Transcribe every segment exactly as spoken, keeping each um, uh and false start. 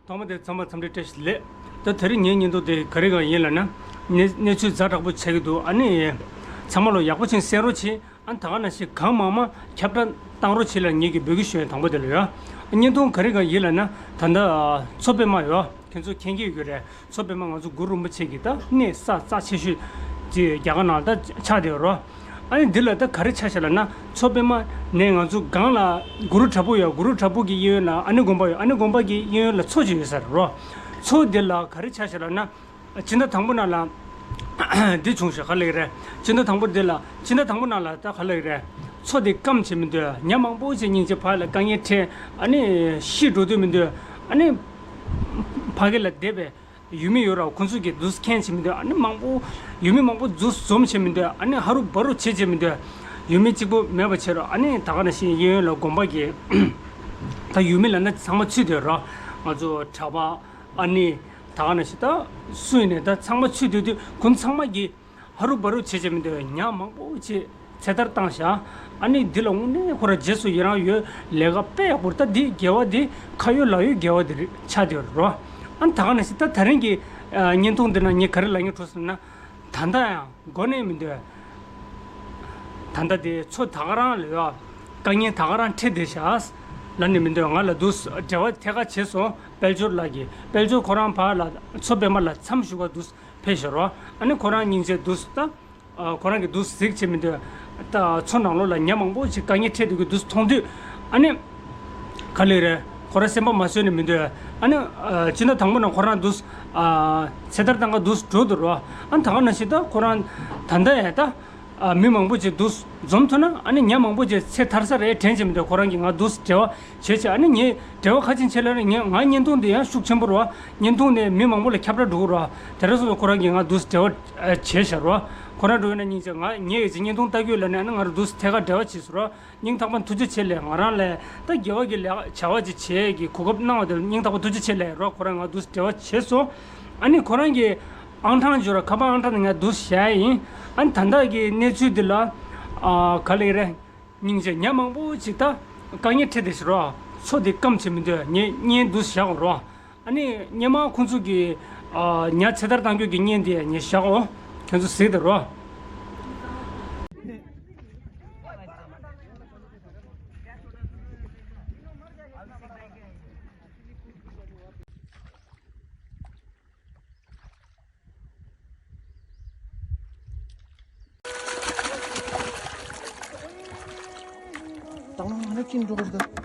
ཐོག་མ་དེ་ཚང་མ་འཚམས་འདྲི་བཀྲ་ཤིས་བདེ་ལེགས། ད་དེ་རིང་ངའི་བརྙན་ཐུང་དེ་ག་རེ་གང་ཡིན་ལབ་ན། གནས་གནས་ཚུལ་ཛ་དྲག་པོ་ཆགས་ཀྱི་འདུག་ཨ་ནི་ཚང་མ་ལོ་ཡག་པོ་ཅིག་གསན་རོགས་བྱེད། ཨ་ནི་ད་ག་ནང་བཞིན་གང་མང་མང་ཁྱབ་བསྒྲགས་བཏང་རོགས་བྱེད་ལ་ངེད་ཀྱི་འབོད་སྐུལ་ཞུ་ཡ་དང་པོ་དེ་ལ་ཡོད། བརྙན་ཐུང་ག་རེ་གང་ཡིན་ལབ་ན། ད་ལྟ་མཚོ་པདྨ་ཡོད། ཁྱེད་ཚོ་མཁྱེན་གྱི་ཡོད་རེད། མཚོ་པདྨ་ང་ཚོ་གུ་རུ་རིན་པོ་ཆེ་གི་ད་གནས་ས་རྩ་ཆེ་ཤོས་ཅིག་རྒྱ་གར་ནང་ད་ཆགས་བསྡད་ཡོད་རོ། ཨ་ནི་འདི་ལ་ད་ག་རེ་ཆགས་ཤག་ལབ་ན། མཚོ་པདྨ་ནས་ང་ཚོ་སྒང་ལ་གུ་རུ་བྲག་ཕུག་ཡོད། གུ་རུ་བྲག་ཕུག་གི་གཡས་གཡོན་ལ་ཨ་ནི་དགོན་པ་ཡོད། ཨ་ནི་དགོན་པ་གི་གཡས་གཡོན་ལ་མཚོ་ཅིག་ཡོད་ས་རེད་རོ། མཚོ་འདི་ལ་ག་རེ་ཆགས་ཤག་ལབ་ན། ཕྱི་ཟླ་དང་པོ་ནང་ལ་འདི་བྱུང་ཤག་ག་ལབ་ཀྱི་རེད། ཕྱི་ཟླ་དང་པོ་འདི་ལ་ཕྱི་ཟླ་དང་པོ་ནང་ལ་ད་ག་ལབ་ཀྱི་རེད། མཚོ་འདི་སྐམ་བྱེད་མི་འདོད། ཉ་མང་པོ་ཞིག་སྙིང་རྗེ་ཕར་ལ་དཀའ་ངལ་འཕྲད། ཨ་ནི་ཤི་འགྲོ་འདོད་མི་འདོད། ཨ་ནི་ཕ་གི་ལ་བསྡད་པའི་ཡུལ་མི་ཡོད་ར། ཁོང་ཚོ་གིས་འདུག་སེ་མཁྱེན་བྱེད་མི་འདོད། ཨ་ནི་མང་པོ་ཡུལ་མི་མང་པོ་འཛུལ་འཛོམས་བྱེད་མི་འདོད། ཨ་ནི་ཧ་རུ་བ་རུ་བྱེད་བྱེད་མི་འདོད། ཡུལ་མི་གཅིག་པོ་མེད་པ་བྱེད་ར། ཨ་ནི་ད་ག་ནང་བཞིན་གཡས་གཡོན་ལ་དགོན་པ་གི་ད་ཡུལ་མི་ལབ་ན་ཚང་མ་ཚུད་བསྡད་ར། ང་ཚོ་གྲྭ་པ་ཨ་ནི་ད་ག་ནང་བཞིན་ད་སུ་ཡིན་ནའི་ད་ཚང་མ་ཚུད་བསྡད་དུས་ཁོང་ཚང་མ་གིས་ཧ་རུ་བ་རུ་བྱེད་བྱེད་མི་འདོད། ཉ་མང་པོ་ཅིག་ཚེ་ཐར་བཏང་ཤག་ཨ་ནི་འདི་ལ་དངོས་གནས་ཁོ་ར་རྗེས་སུ་ཡི་རང་ཡོད། ལས་ཀ་དཔེ་ཡག་པོ་རེད། ད་འདི་དགེ་བ་འདི་ཁ་ཡོད་ལག་ཡོད་དགེ་བ་འདི་རེད་ཆགས་བསྡད་ཡོད་རེད་རོ། ཨ་ནི་ད་ག་ནང་བཞིན་ད་ད་རིང་གི་ཨ་བརྙན་ཐུང་འདི་ན་ངས་ག་རེ་ལབ་སྙིང་བྲོ་སོང་ན། ད་ལྟ་ཡང་མགོ་ནས་མི་འདོད། ད་ལྟ་དེ་མཚོ་ད་ག་རང་ལ་ཡོད། དཀའ་ངལ་ད་ག་རང་འཕྲད་བསྡད་ཤག་ལབ་ནས་མི་འདོད། ང་ལ་འདུག་སེ་འབྲེལ་བ་ཐད་ཀར་བྱས་སོང་། དཔལ་འབྱོར་ལགས་ཀྱིས། དཔལ་འབྱོར་ཁོ་རང་ཕར་ལ་མཚོ་པདྨ་ལ་མཚམས་ཞུ་བར་འདུག་སེ་ཕེབས་ཤག་རོ། ཨ་ནི་ཁོ་རང་སྙིང་རྗེ་འདུག་སེ་ད། ཨ་ཁོ་རང་གིས་འདུག་སེ་གཟིགས་བྱེད་མི་འདོད། ད་མཚོ་ནང་ལོགས་ལ་ཉ་མང་པོ་ཞིག་དཀའ་ངལ་འཕྲད་འདུག་གི་འདུག་སེ་མཐོང་དུས། ཨ་ནི་ག་ལབ་རེད། ཁོ་རང་སེམས་པ་མ་བཟོད་ནས་མི་འདོད། ཨ་ནི་ཨ་ཕྱི་ཟླ་དང་པོ་ནང་ཁོ་རང་འདུག་སེ་ཨ་ཚེ་ཐར་བཏང་ག་འདུག་སེ་འགྲོ་འདུག་རོ། ཨ་ནི་ད་ག་ནང་བཞིན་ད་ཁོ་རང་ད་ལྟ་ཡང་ད་ཨ་མི་མང་པོ་ཅིག་འདུག་སེ་འཛོམས་ཐུབ་ན། ཨ་ནི་ཉ་མང་པོ་ཅིག་ཚེ་ཐར་ས་རེད་དྲན་བྱེད་མི་འདོད། ཁོ་རང་གིས་ང་འདུག་སེ་འབྲེལ་བ་བྱེད་བྱེད། ཨ་ནི་ངས་འབྲེལ་བ་ཁ་ཆེན་བྱེད་ལབ་ནས་ངས་ང་བརྙན་ཐུང་འདི་ཡང་ཤུགས་ཆེན་པོ་རོ། བརྙན་ཐུང་ནས་མི་མང་པོ་ལ་ཁྱབ་བསྒྲགས་འགྲོ་གི་རོ། དེ་འདྲ་སོང་ཙང་ཁོ་རང་གིས་ང་འདུག་སེ་འབྲེལ་བ་བྱས་ཤག་རོ། ཁོ་རང་འགྲོ་ཡོད་ན་སྙིང་རྗེ། ང་ངས་ཡོད་ཅིག་བརྙན་ཐུང་ལྟ་གི་ཡོད་ལབ་ནས་ཨ་ནི་ང་རང་འདུག་སེ་ཐད་ཀར་འབྲེལ་བ་བྱས་སོང་རོ། སྙིང་ཐག་པ་ཐུགས་རྗེ་ཆེ་ལབ། ང་རང་ལ་ད་དགེ་བ་གི་ལས་བྱ་བ་ཅིག་བྱེད་ཀྱི་གོ་སྐབས་གནང་བ་དེར་སྙིང་ཐག་པ་ཐུགས་རྗེ་ཆེ་ལབ་རོ། ཁོ་རང་ང་འདུག་སེ་འབྲེལ་བ་བྱས་སོང་། ཨ་ནི་ཁོ་རང་གི་ཨང་གྲངས་འབྱོར་ར། ཁ་པར་ཨང་གྲངས་དེ་ང་འདུག་སེ་བཞག་ཡིན། ཨ་ནི་ད་ལྟ་གི་གནས་ཚུལ་འདི་ལ་ཨ་ག་ལབ་རེད། སྙིང་རྗེ། ཉ་མང་པོ་ཅིག་ད་དཀའ་ངལ་འཕྲད་བསྡད་ཤག་རོ། མཚོ་འདི་སྐམ་བྱེད་མི་འདོད། ངས་བརྙན་འདུག་སེ་བཞག་གོ་རོ། ཨ་ནི་སྔོན་མ་ཁོང་ཚོ་གིས་ཨ་ཉ་ཚེ་ཐར་བཏང་རྒྱུ་གི་བརྙན་དེ་ངས་བཞག་གོ། ཁྱོད་ཚོ་གཟིགས་དང་རོ། དང་ང་ཅིན་འགྲོ་གི་འདུག་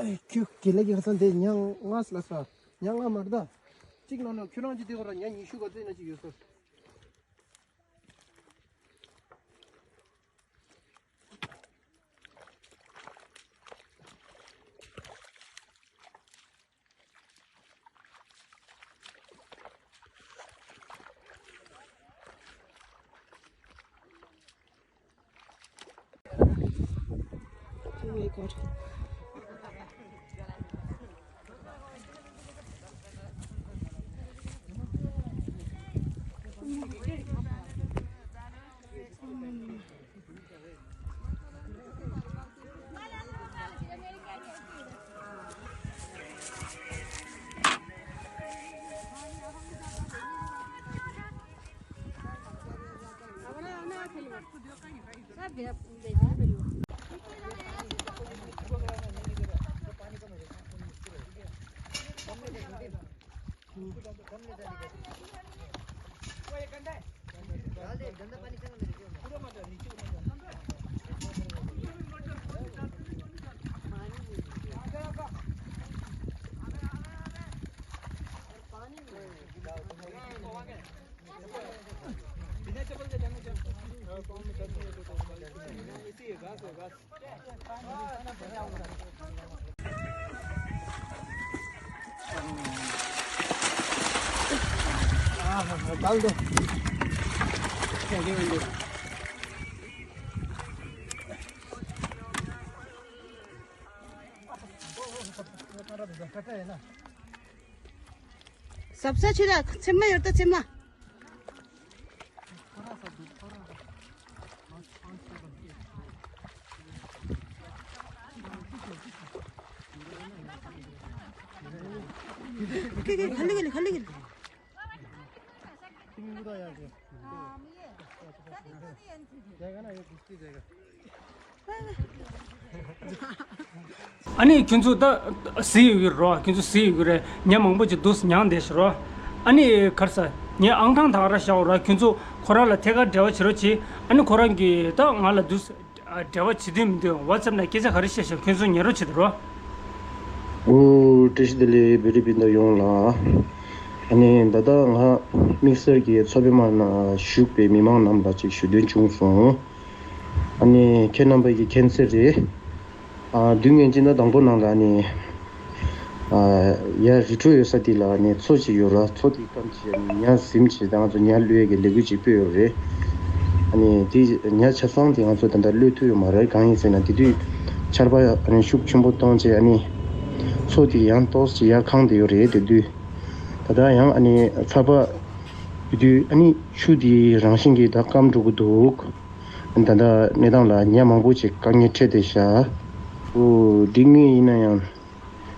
ཨེ། ཁྱོད་དགེ་ལགས་ཀྱི་ཁ་སང་དེ་ཉ་ལྔ་ལབ་ས། ཉ་ལྔ་མ་རེད་ད། གཅིག་ནང་ནས་ཁྱོད་རང་གཅིག་དེ་གོ་ར་ཉ་ཉི་ཤུ་ག་ཚོད་ན་ཅིག་ཡོད་ས། Oh my God. ཟབ་ས་ཆུ་ལ་ཚེར་མ་ཡོད་ད་ཚེར་མ། ཁ་ལི་ཁ་ལི་ཁ་ལི། ཨ་ནི་ཁྱོད་ཚོ་ད་གཟིགས་ཡོད་ཀྱི་རོ། ཁྱོད་ཚོ་གཟིགས་ཡོད་ཀྱི་རེད། ཉ་མང་པོ་ཅིག་འདུག་མྱངས་བསྡད་ཤག་རོ། ཨ་ནི་ག་རེ་ཟ། ངས་ཨང་གྲངས་ད་ག་རང་བཞག་རོ། ཁྱོད་ཚོ་ཁོ་རང་ལ་ཐད་ཀར་འབྲེལ་བ་བྱེད་རོགས་གྱིས། ཨ་ནི་ཁོ་རང་གིས་ད་ང་ལ་འདུག་འབྲེལ་བ་བྱེད་དུས་མི་འདུག་ཝ་ཙེབ་ནང་སྐད་ཆ་ག་རེ་བཤད་ཤག་ཁྱོད་ཚོ་ཉན་རོགས་བྱེད་དང་རོ། ཨོ། བཀྲ་ཤིས་བདེ་ལེགས། བོད་རིགས་སྤུན་ཟླ་ཡོངས་ལ། ཨ་ནི་ད་ལྟ་ང་དམིགས་བསལ་གྱི་མཚོ་པདྨ་ན་བཞུགས་པའི་མི་མང་རྣམས་ལ་ཅིག་ཞུ་འདོད་བྱུང་སོང་། ཨ་ནི་ཁྱེད་རྣམ་པ་གིས་མཁྱེན་གསལ་རེད། ཨ། དུས་ངན་སྤྱི་ཟླ་དང་པོ་ནང་ལ་ནི། ཨ། ཡར་རི་ཁྲོད་ཡོད་ས་དེ་ལ་ནི་མཚོ་ཅིག་ཡོད་ར། མཚོ་དེའི་སྐམ་ཅིག་ནི་ཉ་གཟིམ་བྱས་ཏེ་ང་ཚོ་ཉ་གློད་ཡས་ཀྱི་ལས་འགུལ་ཅིག་སྤེལ་ཡོད་རེད། ཨ་ནི་དེ་ཉ་ཆ་ཚང་དེ་ང་ཚོ་ད་ལྟ་གློད་ཐུབ་ཡོད་མ་རེད། གང་ཡིན་ཟེར་ན་དེ་དུས་ཆར་པ་ཨ་ནི་ཤུགས་ཆེན་པོ་གཏོང་བྱས། ཨ་ནི་མཚོ་དེ་ཡང་ཏོག་ཙམ་ཡར་གང་བསྡད་ཡོད་རེད། དེ་དུས་ད་ལྟ་ཡང་ཨ་ནི་ཚ་བ་དེ་དུས་ཨ་ནི་ཆུ་དེའི་རང་བཞིན་གྱིས་ད་སྐམ་འགྲོ་གི་འདུག་ད་ལྟ་གནས་སྟངས་ལ་ཉ་མང་པོ་ཅིག་དཀའ་ངལ་འཕྲད་བསྡད་ཤག་ཨོ། འགྲིག་ངེས་ཡིན་ན་ཡང་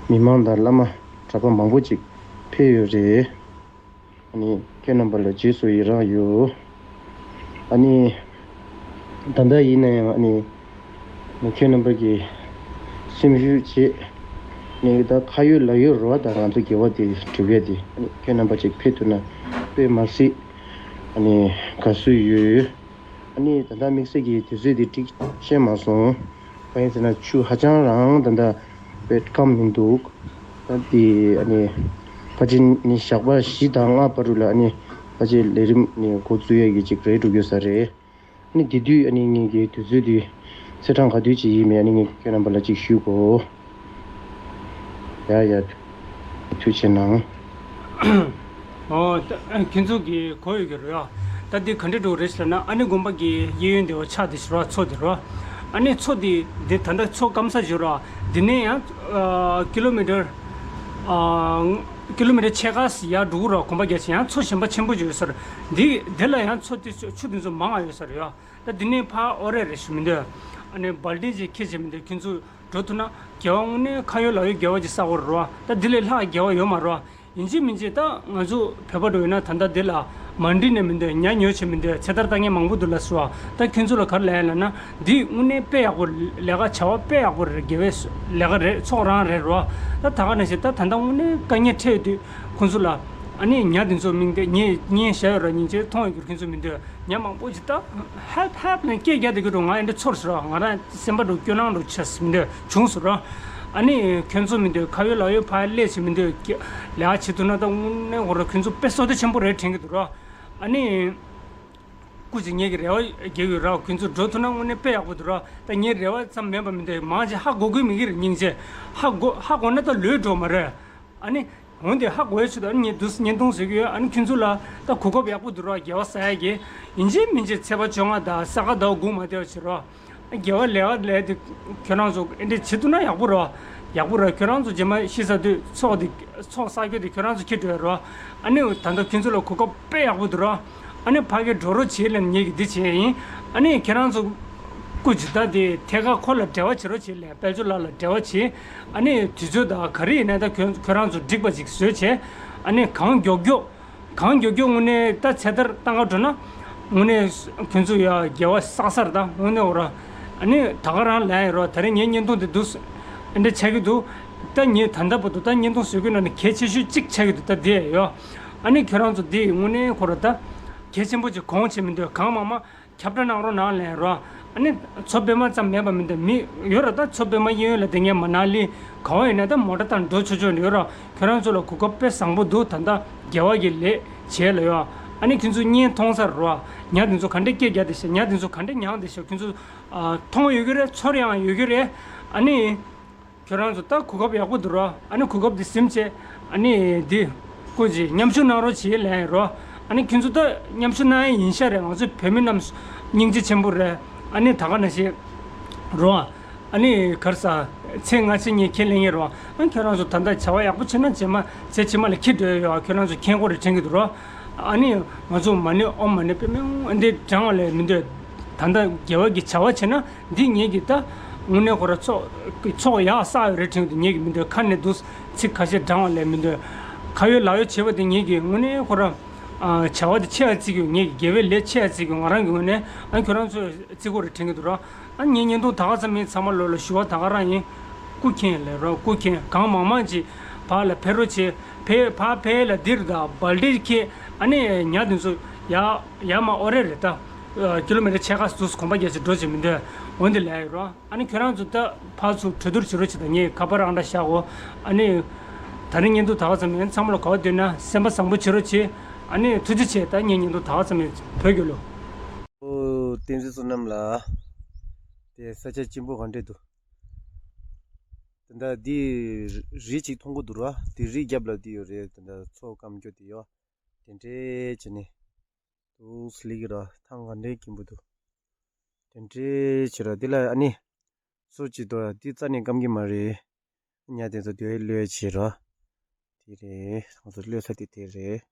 མི་མང་དང་བླ་མ་གྲྭ་པ་མང་པོ་ཅིག་ཕེབས་ཡོད་རེད། ཨ་ནི་ཁྱེད་རྣམ་པ་ལ་རྗེས་སུ་ཡི་རང་ཡོད། ཨ་ནི་ད་ལྟ་ཡིན་ན་ཡང་ཨ་ནི་ཁྱེད་རྣམ་པ་གི་སེམས་ཤུགས་བྱེད། ནི་ད་ཁ་ཡོད་ལག་ཡོད་རོ། ད་ང་ཚོ་དགེ་བ་དེ་སྒྲུབ་ཡ་དེ་ཨ་ནི་ཁྱེད་རྣམ་པ་ཅིག་ཕེབས་ཐུབ་ན་དཔེ་མ་སྲིད་ཨ་ནི་དགའ་བསུ་ཡོད། ཨ་ནི་ད་ལྟ་དམིགས་བསལ་གྱི་དུས་ཚོད་འདི་འགྲིག་ཤེས་མ་སོང་། གང་ཡིན་ཟེར་ན་ཆུ་ཧ་ཅང་རང་ད་ལྟ་དཔེ་སྐམ་མི་འདུག་ད་འདི་ཨ་ནི་ཕལ་ཆེར་ནི་ཞག་པ་བཞི་དང་ལྔ་བར་དུ་ལ་ཨ་ནི་ཕལ་ཆེར་ལས་རིམ་ནི་འགོ་བཙུགས་ཡས་ཀྱི་ཅིག་རེད་འགྲོ་གི་ཡོད་ས་རེད། ཨ་ནི་དེ་དུས་ཨ་ནི་ངེད་ཀྱི་དུས་ཚོད་འདི་ཚེས་གྲངས་ག་དུས་ཅིག་ཡིན་མིན་ཨ་ནི་ངས་ཁྱེད་རྣམ་པ་ལ་ཅིག་ཞུ་དགོས། ཡ་ཡ། ཐུགས་རྗེ་གནང་། ཨོ། ད་ཁྱེད་ཚོ་གིས་གོ་ཡོད་ཀྱི་རེད་ཡ། ད་འདི་ག་འདྲ་འགྲོ་རེད་ཟེར་ན་ཨ་ནི་དགོན་པ་གི་གཡས་གཡོན་དེ་བ་ཆགས་དེ་ཞུ་ར་མཚོ་དེ་ར། ཨ་ནི་མཚོ་དེ་འདི་ད་ལྟ་མཚོ་སྐམ་ས་ཞུ་ར། འདི་ནས་ཡང་ཨ་ཀི་ལོ་མི་ཊར་ཨ་ཀི་ལོ་མི་ཊར་ཕྱེད་ཀ་ཡར་འགྲོ་གི་ར། དགོན་པ་རྒྱ་ཆེ་ཡང་མཚོ་གཞན་པ་ཆེན་པོ་ཅིག་ཡོད་ས་རེད། འདི་འདི་ལ་ཡང་མཚོ་དེ་ཆུ་དེ་ཚོ་མང་ང་ཡོད་ས་རེད་ཡ། ད་འདི་ནས་ཕར་ཨོ་རེད་རེད་ཞུ་མི་འདོད། ཨ་ནི་སྦལ་ཏི་ཅིག་ཁྱེར་བྱེད་མི་འདོད། ཁྱོད་ཚོ་འགྲོ་ཐུབ་ན་རྒྱལ་བ་དངོས་གནས་ཁ་ཡོད་ལག་ཡོད་དགེ་བ་ཅིག་བསགས་ཡོད་རེད་བ། ད་འདི་ལས་ལྷག་དགེ་བ་ཡོད་མ་རེད་བ། ཡིན་གཅིག་མིན་གཅིག་ད་ང་ཚོ་བོད་པ་འགྲོ་ཡོད་ན་ད་ལྟ་འདི་ལ་མ་འགྲིག་ནས་མི་འདོད། ཉ་ཉོ་བྱེད་མི་འདོད། ཚེ་ཐར་ལྟ་མཁན་མང་པོ་འདུག་ལབ་སོང་བ། ད་ཁྱོད་ཚོ་ལ་ག་རེ་ལབ་ཡ་ལབ་ན་འདི་དངོས་གནས་དཔེ་ཡག་པོ་ལས་ཀ་བྱ་བ་དཔེ་ཡག་པོ་རེད། དགེ་བའི་ལས་ཀ་རེད། ཚོགས་རང་རེད་རོ། ད་ད་ག་ནང་བཞིན་ད་ད་ལྟ་དངོས་གནས་དཀའ་ངལ་འཕྲད་ཡོད་དུས་ཁོང་ཚོ་ལ་ཨ་ནི་ཉ་འདི་ཚོ་མིང་དེ་ངས་ངས་བྱ་ཡོད་ར་སྙིང་རྗེ་མཐོང་ཡོད་རྒྱུར་ཁྱོད་ཚོ་མི་འདོད། ཉ་མང་པོ་ཞིག་ད་ཧེལ་ཧེལ་ནས་སྐད་རྒྱག་བསྡད་ཀྱི་འདུག་ང་ཨེ་འདྲ་ཚོར་སོང་ར། ང་རང་སེམས་པ་འདྲ་སྐྱོ་སྣང་འདྲ་ཆགས་སོང་འདྲ་བྱུང་སོང་ར། ཨ་ནི་ཁྱོད་ཚོ་མི་འདོད། ཁ་ཡོད་ལག་ཡོད་ཕར་སླེབས་བྱེད་མི་འདོད། ལས་ཀ་བྱེད་ཐུབ་ན་ད་དངོས་གནས་ཁོ་ར་ཁྱོད་ཚོ་དཔེ་བསོད་བདེ་ཆེན་པོ་རེད་དྲན་གྱི་འདུག་ར། ཨ་ནི་སྐུ་མཁྱེན་ངེད་ཀྱི་རེ་བ་རྒྱག་གི་ཡོད་ར། ཁྱོད་ཚོ་འགྲོ་ཐུབ་ན་དངོས་གནས་དཔེ་ཡག་པོ་འདུག་ར། ད་ངའི་རེ་བ་ཙམ་མིན་པ་མི་འདོད། མང་ཆེ་ཧ་གོ་གི་མེད་ཀྱི་རེད། སྙིང་རྗེ། ཧ་གོ་ཧ་གོ་ན་ད་ལོས་འགྲོ་མ་རེད། ཨ་ནི། འོན་ཏེ་ཧ་གོ་ཡ་ཆུ་དང་ངས་དུས་བརྙན་ཐུང་བཟོས་ཀྱི་ཡོད། ཨ་ནི་ཁྱོད་ཚོ་ལ་ད་གོ་སྐབས་ཡག་པོ་འདུག་རོགས། དགེ་བ་བསགས་ཡ་གི། ཡིན་གཅིག་མིན་གཅིག་ཚེས་པ་བཅོ་ལྔ་དང་ས་ག་ཟླ་བ་དགུ་མ་བདེ་བ་བྱེད་རོགས། དགེ་བ་ལས་ཀ་ལས་དེ་ཁྱོད་རང་ཚོ་ཨེ་འདྲ་བྱེད་ཐུབ་ན་ཡག་པོ་རོགས། ཡག་པོ་རོགས། ཁྱོད་རང་ཚོ་རྗེས་མ་ཤི་ཚར་དུས་ཚོགས་དེ་ཚོགས་གསར་འགོད་དེ་ཁྱོད་རང་ཚོ་འཁྱེར་འགྲོ་ཡ་རོགས། ཨ་ནི་ད་ལྟ་ཁྱོད་ཚོ་ལ་གོ་སྐབས་དཔེ་ཡག་པོ་འདུག་རོགས། ཨ་ནི་ཕ་གི་འགྲོ་རོགས་བྱེད་ལབ་ངེད་ཀྱི་འདི་བྱས་ཡིན། ཨ་ནི་ཁྱེད་རང་ཚོ་སྐུ་ཇི་ལྟ་དེ་ཐད་ཀར་ཁོ་ལ་འབྲེལ་བ་བྱེད་རོགས་བྱེད་ལབ། དཔལ་འབྱོར་ལགས་ལ་འབྲེལ་བ་བྱེད། ཨ་ནི་དུས་ཚོད་དང་ག་རེ་ཡིན་ན་ད་ཁྱོད་ཁྱོད་རང་ཚོ་འགྲིག་པ་ཅིག་བཟོས་བྱས། ཨ་ནི་གང་མགྱོགས་མགྱོགས་གང་མགྱོགས་མགྱོགས་དངོས་གནས་ད་ཚེ་ཐར་ལྟ་ག་འགྲོ་ན་དངོས་གནས་ཁྱོད་ཚོ་ཡ་དགེ་བ་བསགས་ས་རེད། ད་དངོས་གནས་འོ་ར། ཨ་ནི་ད་ག་རང་ལབ་ཡ་རོགས། ད་རེས་ངའི་བརྙན་ཐུང་དེ་འདུག་ཨེ་འདྲ་ཆགས་ཀྱི་འདུག་ད་ངས་ད་ལྟ་བར་དུ་ད་བརྙན་ཐུང་བཟོ་རྒྱུ་ནང་ནས་གལ་ཆེ་ཤོས་གཅིག་ཆགས་ཀྱི་འདུག་ད་འདི་ཡོད། ཨ་ནི་ཁྱོད་རང་ཚོ་འདི་དངོས་གནས་ཁོ་ར་ད་གལ་ཆེན་པོ་ཅིག་གོང་ཆེ་མི་འདུག་གང་མང་མང་ཁྱབ་བསྒྲགས་གནང་རོགས་གནང་ལབ་རོགས། ཨ་ནི་མཚོ་པདྨ་ཙམ་མེད་པ་མི་འདུག་མི་ཡོད་ར། ད་མཚོ་པདྨ་གཡས་གཡོན་ལ་དེ་ངས་མ་གནང་ལི་ག་བ་ཡིན་ན་ད་མོ་ཊ་བཏང་འགྲོ་ཆོག་ཆོག་ཡོད་ར། ཁྱོད་རང་ཚོ་ལ་གོ་སྐབས་དཔེ་བཟང་པོ་འདུག་ད་ལྟ་དགེ་བ་གི་ལས་བྱས་ལ་ཡོད། ཨ་ནི་ཁྱོད་ཚོ་བརྙན་མཐོང་ཚར་རོ། ཉ་དེ་ཚོ་ག་འདྲ་སྐད་རྒྱག་བསྡད་ཤག་ཉ་དེ་ཚོ་ག་འདྲ་ཉལ་བསྡད་ཤག་ཁྱོད་ཚོ་ཨ་མཐོང་ཡོད་ཀྱི་རེད། ཚོར་ཡང་ཡོད་ཀྱི་རེད། ཨ་ནི་ཁྱོད་རང་ཚོ་ད་གོ་སྐབས་ཡག་པོ་འདུག་རོ། ཨ་ནི་གོ་སྐབས་འདི་ཟིན་བྱས་ཨ་ནི་འདི་སྐུ་མཁྱེན་མཉམ་ཞུགས་གནང་རོགས་བྱེད་ལབ་ཡིན་རོ། ཨ་ནི་ཁྱོད་ཚོ་ད་མཉམ་ཞུགས་གནང་ཡ་ཡིན་ཤག་རེད། ང་ཚོ་བོད་མི་རྣམས་སྙིང་རྗེ་ཆེན་པོ་རེད། ཨ་ནི་ད་ག་ནང་བཞིན་རོ། ཨ་ནི་གར་ས་ཚེ་སྔ་ཕྱི་གཉིས་ཁས་ལེན་ཡིན་རོ། ཨ་ཁྱོད་རང་ཚོ་ད་ལྟ་བྱ་བ་ཡག་པོ་བྱེད་ན་རྗེས་མ་ཚེ་ཕྱི་མ་ལ་ཁྱི་འགྲོ་ཡ་ཡོད། ཁྱོད་རང་ཚོ་མཁྱེན་གོ་རེད་དྲན་གྱི་འདུག་རོ། ཨ་ནི་ང་ཚོ་མ་ཎི་ཨོཾ་མ་ཎི་པདྨེ་ཧཱུྃ་འདི་བགྲང་བ་ལས་མི་འདོད། ད་ལྟ་དགེ་བ་གི་བྱ་བ་བྱེད་ན་འདི་ངེད་ཀྱི་ད་དངོས་གནས་ཁོ་ར་ཚོགས་ཚོགས་ཡག་བསགས་ཡོད་རེད་དྲན་གྱི་འདུག་ངེད་ཀྱི་མི་འདོད། ཁ་ནས་འདུག་ཚིག་ཁ་ཤས་བགྲང་བ་ལས་མི་འདོད། ཁ་ཡོད་ལག་ཡོད་བྱེད་པ་དེ་ངེད་ཀྱི་དངོས་གནས་ཁོ་ར་བྱ་བ་དེ་ཆེ་ཡ་བརྩི་གི་ཡོད། ངེད་ཀྱི་དགེ་བའི་ལས་ཆེ་ཡ་བརྩི་གི་ཡོད། ང་རང་གི་ངོས་ནས་ཨ་ཁྱོད་རང་ཚོས་བརྩི་གོ་རེད་དྲན་གྱི་འདུག་ར། ཨ་ངའི་བརྙན་ཐུང་ད་ག་ཙམ་ཡིན། ཚང་མ་ལོ་ལ་ཞུ་བ་ད་ག་རང་ཡིན། སྐུ་མཁྱེན་ལབ་རོགས། སྐུ་མཁྱེན་གང་མང་མང་ཅིག་ཕར་ལ་ཕེབས་རོགས་བྱེད། ཕེབས་ཕར་ཕེབས་ལ་འདིར་ད་སྦལ་ཏི་ཁྱེད་ཨ་ནི་ཉ་དེ་ཚོ་ཡ་ཡ་མ་ཨོ་རེད་རེད་ད། ཀི་ལོ་མི་ཊར་ཕྱེད་ཀ་ཙམ་གོམ་པ་རྒྱག་ཅིག་འགྲོ་བྱེད་མི་འདོད། འོ་འདི་ལབ་ཡོད་རོགས། ཨ་ནི་ཁྱོད་རང་ཚོ་ད་ཕར་ཚུར་གྲོས་བསྡུར་བྱེད་རོགས་བྱེད། ད་ངས་ཁ་པར་རང་འདྲ་བཞག་གོ། ཨ་ནི་ད་རིང་བརྙན་ཐུང་ད་ག་ཙམ་ཡིན། ཚང་མ་ལ་གོ་བ་བསྡུས་ན་སེམས་པ་བཟང་པོ་བྱེད་རོགས་བྱེད། ཨ་ནི་ཐུགས་རྗེ་ཆེ། ད་ངའི་བརྙན་ཐུང་ད་ག་ཙམ་ཡིན། བོད་རྒྱལ་ལོ། ཨོ་བསྟན་འཛིན་བསོད་ནམས་ལགས། དེ་ས་ཆ་སྐྱིད་པོ་ག་འདྲས་འདུག་ད་ལྟ་འདི་རི་གཅིག་མཐོང་གི་འདུག་ར། དེ་རི་རྒྱབ་ལ་འདི་ཡོད་རེད། ད་ལྟ་མཚོ་སྐམ་རྒྱུ་དེ་ཡོད། དེ་འདྲས་བྱས་ནས་འདུག་སེ་སླེབས་ཀྱི་ར། ཐང་ག་འདྲས་སྐྱིད་པོ་འདུག་དེ་འདྲས་བྱས་ར། འདི་ལ་ཨ་ནི་མཚོ་གཅིག་འདུག་འདི་རྩ་ནས་སྐམ་གྱི་མ་རེད། ཉ་དེ་ཚོ་དེ་གློད་བྱས་ར། དེ་རེད། ང་ཚོ་གློད་ས་དེ་དེ་རེད།